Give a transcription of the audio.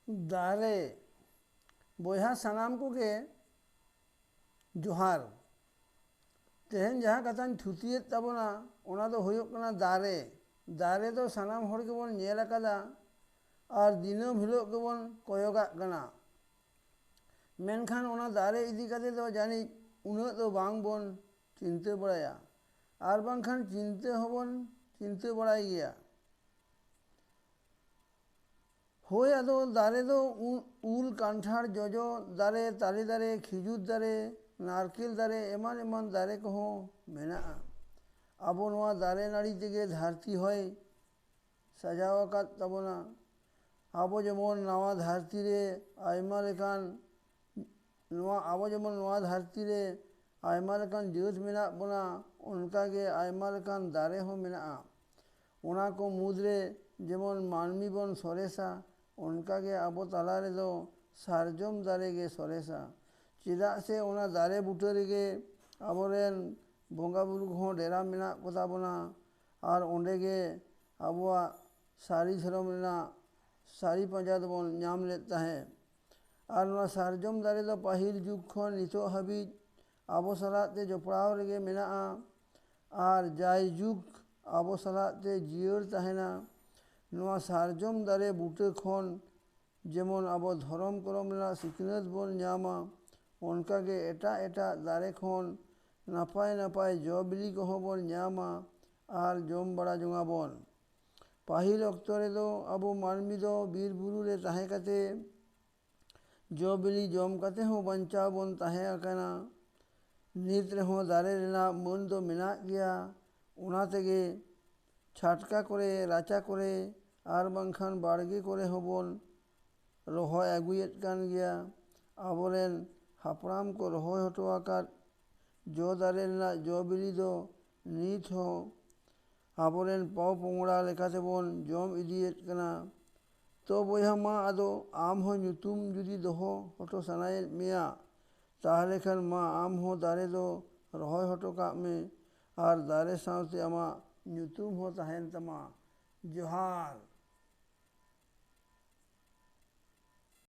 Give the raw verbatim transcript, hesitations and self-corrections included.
ᱫᱟᱨᱮ᱾ ᱵᱚᱭᱦᱟ ᱥᱟᱱᱟᱢ ᱠᱚᱜᱮ ᱡᱚᱦᱟᱨ᱾ ᱛᱮᱦᱮᱧ ᱡᱟᱦᱟᱸ ᱠᱟᱛᱷᱟᱧ ᱛᱷᱩᱛᱤᱭᱮᱫ ᱛᱟᱵᱚᱱᱟ, ᱚᱱᱟ ᱫᱚ ᱦᱩᱭᱩᱜ ᱠᱟᱱᱟ ᱫᱟᱨᱮ᱾ ᱫᱟᱨᱮ ᱫᱚ ᱥᱟᱱᱟᱢ ᱦᱚᱲ ᱜᱮᱵᱚᱱ ᱧᱮᱞ ᱟᱠᱟᱫᱟ ᱟᱨ ᱫᱤᱱᱟᱹᱢ ᱦᱤᱞᱳᱜ ᱜᱮᱵᱚᱱ ᱠᱚᱭᱚᱜᱟᱜ ᱠᱟᱱᱟ᱾ ᱢᱮᱱᱠᱷᱟᱱ ᱚᱱᱟ ᱫᱟᱨᱮ ᱤᱫᱤ ᱠᱟᱛᱮ ᱫᱚ ᱡᱟᱹᱱᱤᱡ ᱩᱱᱟᱹᱜ ᱫᱚ ᱵᱟᱝ ᱵᱚᱱ ᱪᱤᱱᱛᱟᱹ ᱵᱟᱲᱟᱭᱟ, ᱟᱨ ᱵᱟᱝᱠᱷᱟᱱ ᱪᱤᱱᱛᱟᱹ ᱦᱚᱸᱵᱚᱱ ᱪᱤᱱᱛᱟᱹ ᱵᱟᱲᱟᱭ ᱜᱮᱭᱟ᱾ ᱦᱳᱭ, ᱟᱫᱚ ᱫᱟᱨᱮ ᱫᱚ ᱩ-, ᱩᱞ, ᱠᱟᱱᱴᱷᱟᱲ, ᱡᱚᱡᱚ ᱫᱟᱨᱮ, ᱛᱟᱞᱮ ᱫᱟᱨᱮ, ᱠᱷᱤᱡᱩᱨ ᱫᱟᱨᱮ, ᱱᱟᱨᱠᱮᱞ ᱫᱟᱨᱮ, ᱮᱢᱟᱱ ᱮᱢᱟᱱ ᱫᱟᱨᱮ ᱠᱚᱦᱚᱸ ᱢᱮᱱᱟᱜᱼᱟ᱾ ᱟᱵᱚ ᱱᱚᱣᱟ ᱫᱟᱨᱮ ᱱᱟᱹᱲᱤ ᱛᱮᱜᱮ ᱫᱷᱟᱹᱨᱛᱤ ᱦᱚᱭ ᱥᱟᱡᱟᱣ ᱟᱠᱟᱫ ᱛᱟᱵᱚᱱᱟ᱾ ᱟᱵᱚ ᱡᱮᱢᱚᱱ ᱱᱟᱣᱟ ᱫᱷᱟᱹᱨᱛᱤ ᱨᱮ ᱟᱭᱢᱟ ᱞᱮᱠᱟᱱ, ᱱᱚᱣᱟ ᱟᱵᱚ ᱡᱮᱢᱚᱱ ᱱᱚᱣᱟ ᱫᱷᱟᱹᱨᱛᱤ ᱨᱮ ᱟᱭᱢᱟ ᱞᱮᱠᱟᱱ ᱡᱟᱹᱛ ᱢᱮᱱᱟᱜ ᱵᱚᱱᱟ, ᱚᱱᱠᱟᱜᱮ ᱟᱭᱢᱟ ᱞᱮᱠᱟᱱ ᱫᱟᱨᱮ ᱦᱚᱸ ᱢᱮᱱᱟᱜᱼᱟ᱾ ᱚᱱᱟ ᱠᱚ ᱢᱩᱫᱽᱨᱮ ᱡᱮᱢᱚᱱ ᱢᱟᱹᱱᱢᱤ ᱵᱚᱱ ᱥᱚᱨᱮᱥᱟ, ᱚᱱᱠᱟᱜᱮ ᱟᱵᱚ ᱛᱟᱞᱟ ᱨᱮᱫᱚ ᱥᱟᱨᱡᱚᱢ ᱫᱟᱨᱮ ᱜᱮ ᱥᱚᱨᱮᱥᱟ᱾ ᱪᱮᱫᱟᱜ ᱥᱮ ᱚᱱᱟ ᱫᱟᱨᱮ ᱵᱩᱴᱟᱹ ᱨᱮᱜᱮ ᱟᱵᱚᱨᱮᱱ ᱵᱚᱸᱜᱟ ᱵᱩᱨᱩ ᱠᱚᱦᱚᱸ ᱰᱮᱨᱟ ᱢᱮᱱᱟᱜ ᱠᱚᱛᱟ ᱵᱚᱱᱟ, ᱟᱨ ᱚᱸᱰᱮ ᱜᱮ ᱟᱵᱚᱣᱟᱜ ᱥᱟᱹᱨᱤ ᱫᱷᱚᱨᱚᱢ ᱨᱮᱱᱟᱜ ᱥᱟᱹᱨᱤ ᱯᱟᱸᱡᱟ ᱫᱚᱵᱚᱱ ᱧᱟᱢ ᱞᱮᱫ ᱛᱟᱦᱮᱸᱫ᱾ ᱟᱨ ᱱᱚᱣᱟ ᱥᱟᱨᱡᱚᱢ ᱫᱟᱨᱮ ᱫᱚ ᱯᱟᱹᱦᱤᱞ ᱡᱩᱜᱽ ᱠᱷᱚᱱ ᱱᱤᱛᱚᱜ ᱦᱟᱹᱵᱤᱡ ᱟᱵᱚ ᱥᱟᱞᱟᱜ ᱛᱮ ᱡᱚᱯᱲᱟᱣ ᱨᱮᱜᱮ ᱢᱮᱱᱟᱜᱼᱟ, ᱟᱨ ᱡᱟᱭᱡᱩᱜᱽ ᱟᱵᱚ ᱥᱟᱞᱟᱜ ᱛᱮ ᱡᱤᱭᱟᱹᱲ ᱛᱟᱦᱮᱱᱟ᱾ ᱱᱚᱣᱟ ᱥᱟᱨᱡᱚᱢ ᱫᱟᱨᱮ ᱵᱩᱴᱟᱹ ᱠᱷᱚᱱ ᱡᱮᱢᱚᱱ ᱟᱵᱚ ᱫᱷᱚᱨᱚᱢ ᱠᱚᱨᱚᱢ ᱨᱮᱱᱟᱜ ᱥᱤᱠᱷᱱᱟᱹᱛ ᱵᱚᱱ ᱧᱟᱢᱟ, ᱚᱱᱠᱟᱜᱮ ᱮᱴᱟᱜ ᱮᱴᱟᱜ ᱫᱟᱨᱮ ᱠᱷᱚᱱ ᱱᱟᱯᱟᱭ ᱱᱟᱯᱟᱭ ᱡᱚ ᱵᱤᱞᱤ ᱠᱚᱦᱚᱸ ᱵᱚᱱ ᱧᱟᱢᱟ ᱟᱨ ᱡᱚᱢ ᱵᱟᱲᱟ ᱡᱚᱝ ᱟᱵᱚᱱ᱾ ᱯᱟᱹᱦᱤᱞ ᱚᱠᱛᱚ ᱨᱮᱫᱚ ᱟᱵᱚ ᱢᱟᱹᱱᱢᱤ ᱫᱚ ᱵᱤᱨ ᱵᱩᱨᱩ ᱨᱮ ᱛᱟᱦᱮᱸ ᱠᱟᱛᱮ ᱡᱚ ᱵᱤᱞᱤ ᱡᱚᱢ ᱠᱟᱛᱮ ᱦᱚᱸ ᱵᱟᱧᱪᱟᱣ ᱵᱚᱱ ᱛᱟᱦᱮᱸ ᱟᱠᱟᱱᱟ᱾ ᱱᱤᱛ ᱨᱮᱦᱚᱸ ᱫᱟᱨᱮ ᱨᱮᱱᱟᱜ ᱢᱟᱹᱱ ᱫᱚ ᱢᱮᱱᱟᱜ ᱜᱮᱭᱟ᱾ ᱚᱱᱟ ᱛᱮᱜᱮ ᱪᱷᱟᱴᱠᱟ ᱠᱚᱨᱮ, ᱨᱟᱪᱟ ᱠᱚᱨᱮ, ᱟᱨ ᱵᱟᱝᱠᱷᱟᱱ ᱵᱟᱲᱜᱮ ᱠᱚᱨᱮ ᱦᱚᱸᱵᱚᱱ ᱨᱚᱦᱚᱭ ᱟᱹᱜᱩᱭᱮᱫ ᱠᱟᱱ ᱜᱮᱭᱟ᱾ ᱟᱵᱚᱨᱮᱱ ᱦᱟᱯᱲᱟᱢ ᱠᱚ ᱨᱚᱦᱚᱭ ᱦᱚᱴᱚ ᱟᱠᱟᱫ ᱡᱚ ᱫᱟᱨᱮ ᱨᱮᱱᱟᱜ ᱡᱚ ᱵᱤᱞᱤ ᱫᱚ ᱱᱤᱛ ᱦᱚᱸ ᱟᱵᱚᱨᱮᱱ ᱯᱚᱼᱯᱚᱝᱲᱟ ᱞᱮᱠᱟᱛᱮᱵᱚᱱ ᱡᱚᱢ ᱤᱫᱤᱭᱮᱫ ᱠᱟᱱᱟ᱾ ᱛᱚ ᱵᱚᱭᱦᱟ, ᱢᱟ ᱟᱫᱚ ᱟᱢ ᱦᱚᱸ ᱧᱩᱛᱩᱢ ᱡᱩᱫᱤ ᱫᱚᱦᱚ ᱦᱚᱴᱚ ᱥᱟᱱᱟᱭᱮᱫ ᱢᱮᱭᱟ, ᱛᱟᱦᱚᱞᱮ ᱠᱷᱟᱱ ᱢᱟ ᱟᱢ ᱦᱚᱸ ᱫᱟᱨᱮ ᱫᱚ ᱨᱚᱦᱚᱭ ᱦᱚᱴᱚ ᱠᱟᱜ ᱢᱮ, ᱟᱨ ᱫᱟᱨᱮ ᱥᱟᱶᱛᱮ ᱟᱢᱟᱜ ᱧᱩᱛᱩᱢ ᱦᱚᱸ ᱛᱟᱦᱮᱱ ᱛᱟᱢᱟ᱾ ᱡᱚᱦᱟᱨ᱾